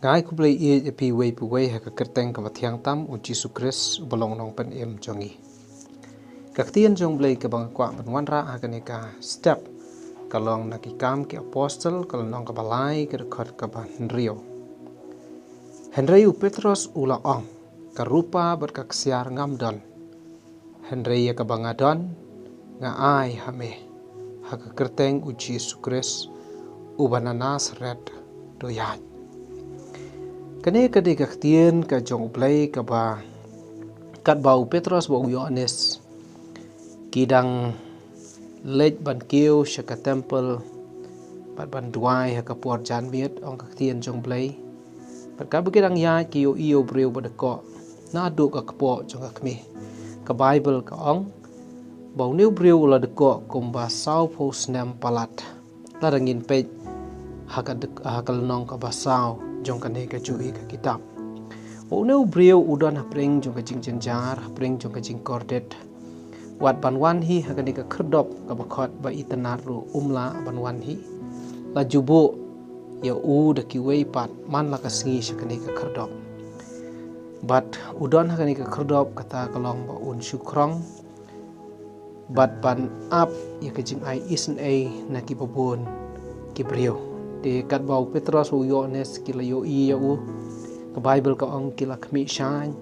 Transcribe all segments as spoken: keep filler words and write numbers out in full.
Ai khublei ïa phi wei pa wei ha ka kyrteng kaba thiang tam u Jisu Khrist uba long nongpynim jong ngi. Ka ktien jong Blei kaba nga kwah ban wanrah ha kane ka step ka long na Ki Kam ki Apostol ka lynnong kaba lai ka dkhot kaba hynriew. Hynrei u Petros u la ong, ka rupa bad ka ksiar ngam don. Hynrei ïa kaba nga don nga ai ha me, ha ka kyrteng u Jisu Khrist uba na Nasaret to ïaid. Kane ka dei ka ktien ka jong u Blei kaba katba u Petros bad u Ïoannis ki dang leit ban kiew sha ka temple bad ban duwai ha ka por janmiet, ong ka ktien jong Blei. Bad katba ki dang ïaid ki ïohi ïa u briew ba dkoh naduh ka kpoh jong ka kmie. Ka Baibl ka ong ba une u briew u la dkoh kumba sawphew snem palat. Lada ngin peit ha ka dk- ha ka lynnong kaba saw jong kane ka juhi ka kitab. Ba une u briew u don hapdeng jong ka jingjynjar, hapdeng jong ka jingkordit. Wat ban wan hi ha kane ka khyrdop kaba khot ba itynnad ruh um lah ban wan hi. La ju buh ïa u da kiwei pat man la ka sngi sha kane ka khyrdop. Bad u don ha kane ka khyrdop kata ka long ba un shu khrong bad ban ap ïa ka jingai isynei na kiba bun ki briew. Te katba u Petros u Ïoannis ki la ïohi ïa u, ka Baibl ka ong ki la khmih shaiñ.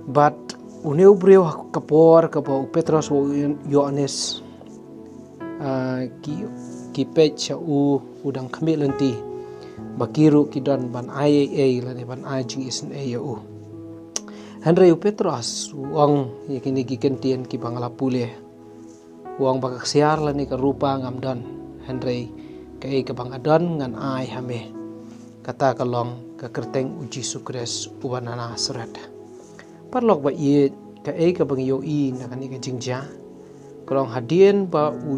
Bad une u briew ha ka por kaba u Petros u Ïoannis, ah, ki ki peit sha u u dang khmih lynti, ba ki ruh ki don ban ai ei ei lane ban ai jingisynei ïa u. Hynrei u Petros u ong ïa kine ki kyntien kiba nga la pule. U ong ba ka ksiar lane ka rupa ngam don, hynrei kaei kaba nga don ngan ai ha me. Kata ka long ka kyrteng u Jisu Khrist uba na Nasaret. Paralok ba ïeit, kaei kaba ngi ïohi na kane ka jingjia ka long hadien ba u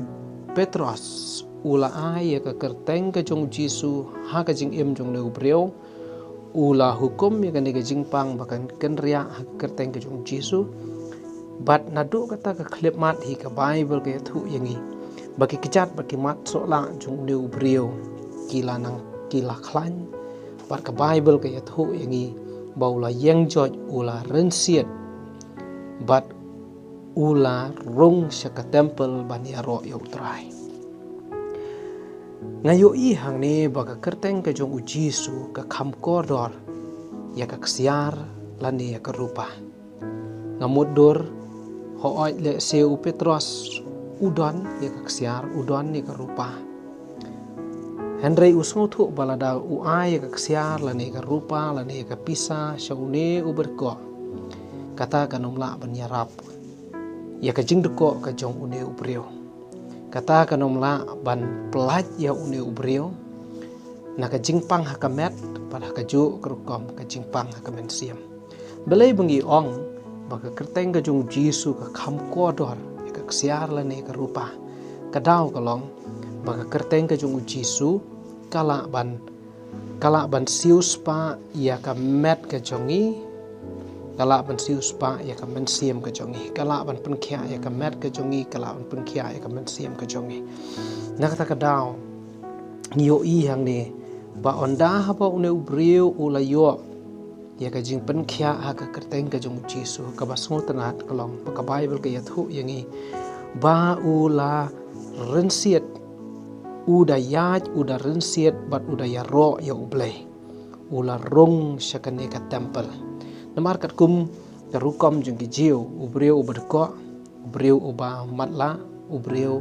Petros u la ai ïa ka kyrteng ka jong u Jisu ha ka jingim jong une u briew, u la hukum ïa kane ka jingpang ba kan kynriah ha ka kyrteng ka jong u Jisu. Bad naduh kata ka khyllipmat hi ka Baibl ka ïathuh ïa ngi ba ki kjat bad ki mat sohlah jong une u briew ki la nang ki la khlaiñ. Bad ka Baibl ka ïathuh ïa ngi ba u la ïeng joit, u la rynsied bad u la rung sha ka temple ban ïaroh ïa u Trai. Nga ïohi hangne ba ka kyrteng ka jong u Jisu ka kham kordor ïa ka ksiar lane ïa ka rupa. Nga mutdur, hooid lehse u Petros u don ïa ka ksiar, u don ïa ka rupa. Hynrei u sngewthuh ba lada u ai ïa ka ksiar lane ïa ka rupa lane ïa ka pisa sha une u ba dkoh, kata kan ym lah ban ïarap ïa ka jingdkoh ka jong une u briew. Kata kan ym lah ban pyllait ïa une u briew na ka jingpang ha ka met bad ha kajuh ka rukom ka jingpang ha ka mynsiem. Balei ba ngi ong ba ka kyrteng ka jong u Jisu ka kham kordor ïa ka ksiar lane ka rupa? Ka daw ka long ba ka kyrteng ka jong u Jisu ka lah ban ka lah ban siewspah ïa ka met ka jong ngi, ka lah ban siewspah ïa ka mynsiem ka jong ngi, ka lah ban pynkhiah ïa ka met ka jong ngi, ka lah ban pynkhiah ïa ka mynsiem ka jong ngi. Na kata ka daw ngi ïohi hangne ba ynda haba une u briew u la ïoh ïa ka jingpynkhiah ha ka kyrteng ka jong u Jisu, kaba sngewtynnad ka long ba ka Baibl ka ïathuh ïa ngi ba u la rynsied, u da ïaid, u da rynsied bad u da ïaroh ïa u Blei. U la rung sha kane ka temple. Namar katkum ka rukom jong ki Jiw, u briew uba dkoh, u briew uba matlah, u briew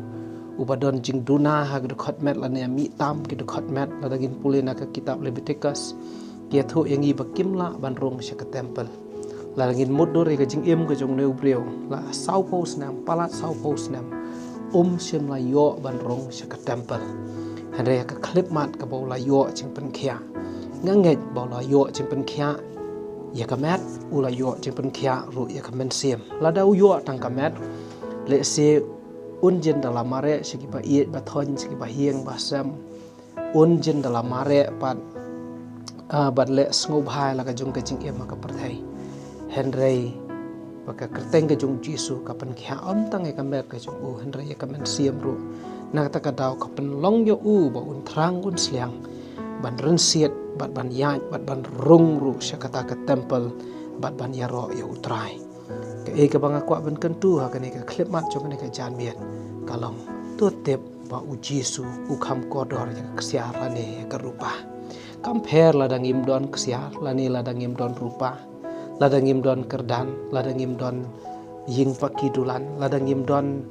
uba don jingduna ha ki dkhot met lane ïa mih tam ki dkhot met, lada ngin pule na ka kitab Leviticus, ki ïathuh ïa ngi ba kim lah ban rung sha ka temple. Lada ngin mutdur ïa ka jingim ka jong une u briew, la sawphew snem, palat sawphew snem, um shym la ïoh ban rung sha ka temple. Hynrei ha ka khyllipmat kaba u la ïoh jingpynkhiah, nga ngeit ba u la ïoh jingpynkhiah ïa ka met, u la ïoh jingpynkhiah ruh ïa ka mynsiem. Lada u ïoh tang ka met, lehse un jin da la mareh sha kiba ïeit ba thoiñ, sha kiba hieng ba sem, un jin da la mareh pat, ah, bad leh sngewbha ïa la ka jong ka jingim ha ka pyrthei. Hynrei ba ka kyrteng ka jong u Jisu ka pynkhiah ym tang ïa ka met ka jong u, hynrei ïa ka mynsiem ruh. Na kata ka daw ka pynlong ïa u ba un thrang un sliang ban rynsied bad ban ïaid, bad ban rung ruh sha kata ka temple, bad ban ïaroh ïa U Trai. Kaei kaba nga kwah ban kyntu ha kane ka khyllipmat jong kane ka janmiet ka long, to tip ba U Jisu u kham kordor ïa ka ksiar lane ïa ka rupa. Kam pher lada ngim don ksiar lane lada ngim don rupa, lada ngim don kyrdan, lada ngim don ïing paki dulan, lada ngim don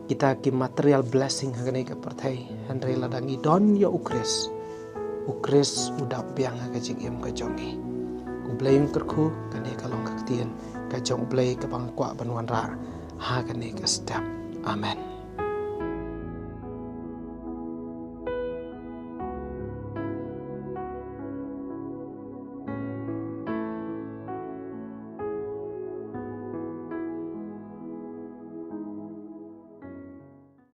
kita ki material blessing ha kane ka pyrthei, hynrei lada ngi don ïa U Khrist, U Khrist u dap biang ha ka jingim ka jong ngi. U Blei un kyrkhu. Kane ka long ka ktien ka jong U Blei kaba nga kwah ban wanrah ha kane ka step. Amen.